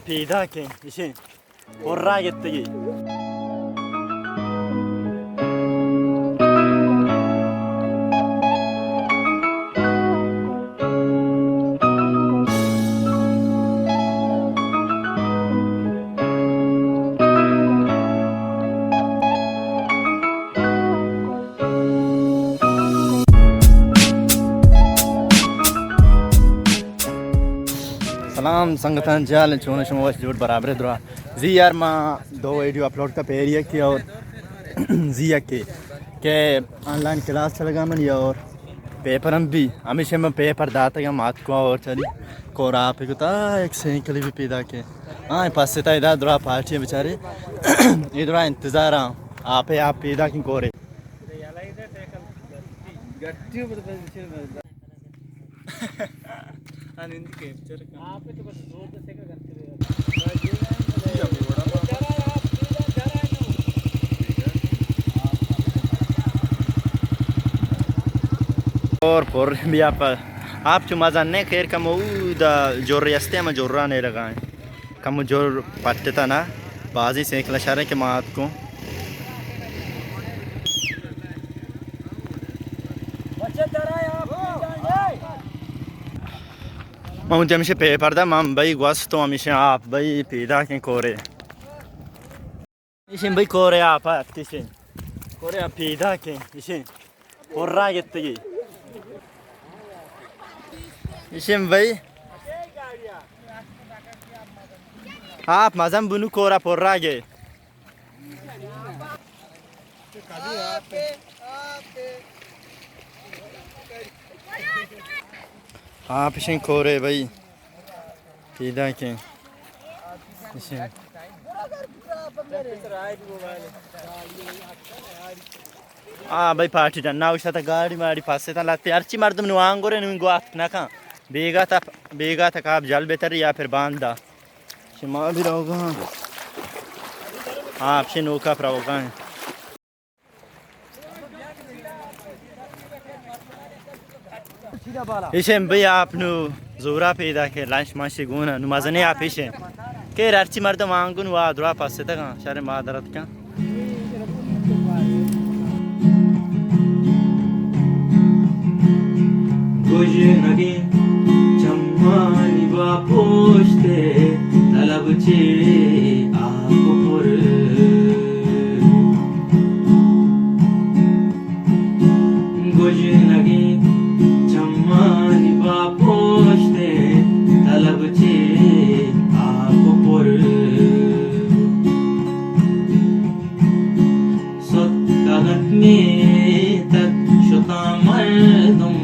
پیداکیں، اشیں پرا گتگی۔ سلام سنگتاں، جال چون شما؟ وش جوڑ برابر درا۔ زی یار، ما دو ویڈیو اپلوڈ کا، پہلی یکی اور زی یکی کہ آن لائن کلاس چلگا منی اور پیپر ہم بھی، ہمیشہ من پیپر داتگا، مات کو اور چلی کور آپ کو تا ایک سائیکل بھی پیدا کے۔ ہاں، پس تا ادا درا پارٹی بیچارے، اے درا انتظار، آپ ہے، آپ پیدا کی کورے۔ اور پر بھی آپ، آپ چو مزن نے، خیر کم او دا جوری استے، ہم جورا نے لگائیں۔ کمو جور پٹتا نا، بازیں سائیکل شریں کہ ما اتکوں۔ من اونجا ہمیشہ پیپر دا، من بھئی گوستوں ہمیشہ آپ بھئی پیداکیں کورے۔ ایشیں بھئی کورے آپ اتکشیں۔ کورے آپ پیداکیں۔ ایشیں پرا گتگی۔ ایشیں بھئی آپ مزن بنو کورا پرا گے۔ آپ ایشیں کورے بھئی۔ پیداکیں۔ ایشیں۔ آ بھئی پارٹی ڈنا اوشتا تا گاڑی ماڑی پاسے تا لاتے۔ ہرچی مردم نو آنگورے نو گوات نکن۔ بیگا تا، بیگا تا کاب جل بہتر یا پھر باندا۔ شما بھی روگا۔ ہاں، اپشے نوکا پر روگا ہیں۔ ایشیں بھئی آپ نو زورا پیدا کہ لنچ منچ گونا، نو مزنی آپ ایشیں۔ کہ ہرچی مردم آنگون وا درا پس تکاں، شر ما درت کن۔ گژنگیں چمانی با پشت طلب چے آپ پر۔ گژنگیں چمانی با پشت طلب چے آپ پر۔ ستکگ انت میتگ شتاں مردم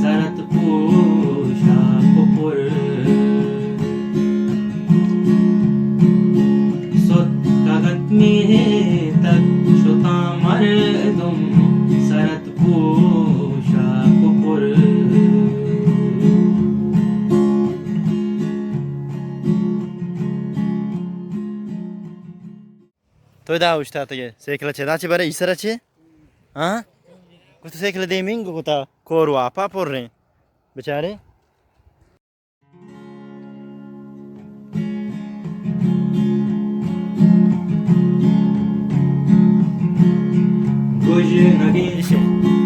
سرت پوشاک پر۔ ستکگ انت میتگ شتاں مردم سرت پوشاک پر۔ تو ادا اوشتاتگے، سیکل چدا چے برے، ایسرا چے؟ ہاں؟ گوشت سیکل دیمینگ گوتا، کور واپا پر رہے۔ بیچارے۔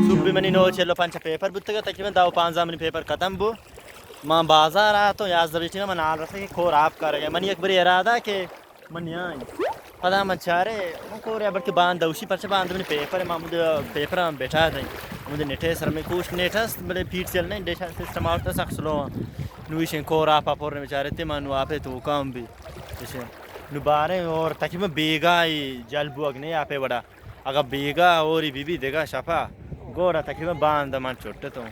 صبح منی نو چل و پنچ پیپر بوتگا، تقریباً دہ و پانزدہ منی پیپر ختم بو۔ من بازار آتوں، یازدہ بجے ٹیم من حال رسے کہ کور آپ کارگا۔ منی یک بری ارادہ کہ من نیاں۔ پدا من چارے، من کورے بلکہ باند دوشی، پرچہ باند منی پیپر، ما مجھے پیپر ہم بیٹھا دیں۔ مجھے نیٹے سر میں کوش نیٹ است، بلے پیٹ چل نہیں، ڈیشا سسٹم آورتا سخت سلو ہیں۔ نو ایشیں کور آپا پر بیچارے تے من نو آپے تو کام بھی۔ ایشیں نو بارے اور تقریباً بیگاہ ہی جل بوگ نہیں آپے وڑا۔ اگا بیگاہ اوری بی بی دگا شپا، گورا تقریباً باند من چھٹتوں۔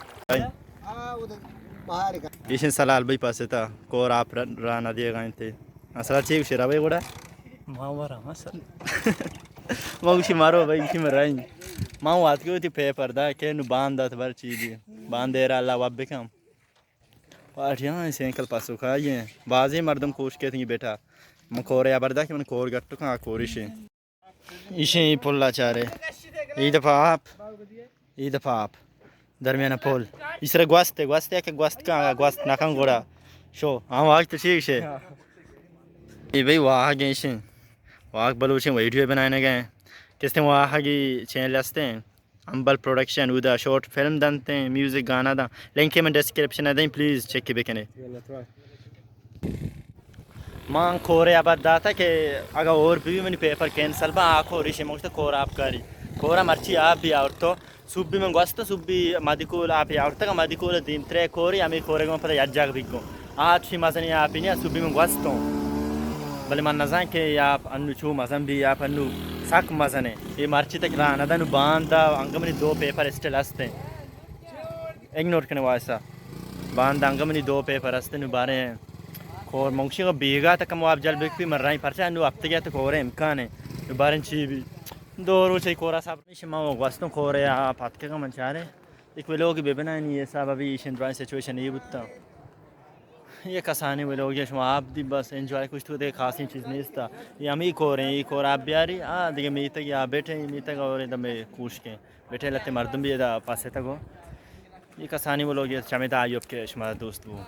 ایشیں سلال بھئی پاسے تا، کور آپ را، را نہ دیگا انتے۔ اصل چی گوشی روے گڑا؟ ما ورا، ما سر۔ ما گوشی مارو بھئی، گوشی مرائیں۔ ما وات کے وتی پیپر دا کہ نو باند دات بر چی دی۔ باند دیرا اللہ واب بکم۔ پارٹی ہاں، سینکل پاسو کھائی ہیں۔ بازی مردم کوش کے تھی بیٹا۔ من کورے ابر دا کہ من کور گٹو کھا کوریشی۔ ایشیں ای پلا چارے۔ ای دفعہ آپ۔ ای دفعہ آپ۔ درمیان پول۔ ایسرا گوست ہے، گوست ہے کہ گوست کا، گوست نہ کن گوڑا۔ شو، ہم آج تو چی گشے؟ اے بھئی واہگ ایشیں، واہگ بلوچیں ویڈیو بنائینگ ءَ۔ کستیں واہگی چینل ہستیں، امبل پروڈکشن، اودا شارٹ فلم دنتیں، میوزک گانا داں۔ لنک من ڈسکرپشن ءَ دیں، پلیز چیک بکنے۔ من کورے ابد داتا کہ اگا اور بھی منی پیپر کینسل با، آ کور ایشی مگشتا کور آپ کاری۔ کورا مرچی آپ بھی آورتو۔ سوبی من گوستوں، سوبی مدی کول آپی آورتگ، مدی کول دیم ترے کوری، ہمے کورے گوں پدا یک جاگ بیگوں۔ آ چی مزنی آپی نیا، سوبی من گوستوں۔ بلے من نزان کہ آپ انو چو مزن بی، آپ انو سک مزنے۔ اے مرچی تک راہ ندن، باندا انگہ منی دو پیپر اسٹل ہستیں۔ اگنور کنے واسا۔ باندا انگہ منی دو پیپر ہستیں، نو باریں کور منگشی بیگا تک کم آپ جل بکپی، من رائیں پرچا انو ہفتگی تک کورے امکان ہے۔ نو باریں چی بی؟ دو روچ ای کورا صاحب۔ شما گوستوں کورے آ پتکگا من چارے۔ یک ویلوگی ببنائینی، اے صاحب ابھی ایشن درائیں سچویشن یہ بوتا۔ یہ کسانی ویلوگی شما آپ دی بس انجوائے کچھ تو دے خاصی چیز نیستا۔ یہ ہمیں کوریں، یہ کور آپ بیاری، آ دیگه میتگ یا بیٹھے میتگ اور دمے کوش کے۔ بیٹھے لتے مردم بھی ادا پاسے تگو۔ یہ کسانی ویلوگی چمیدا آیوب کے شما دوست بو۔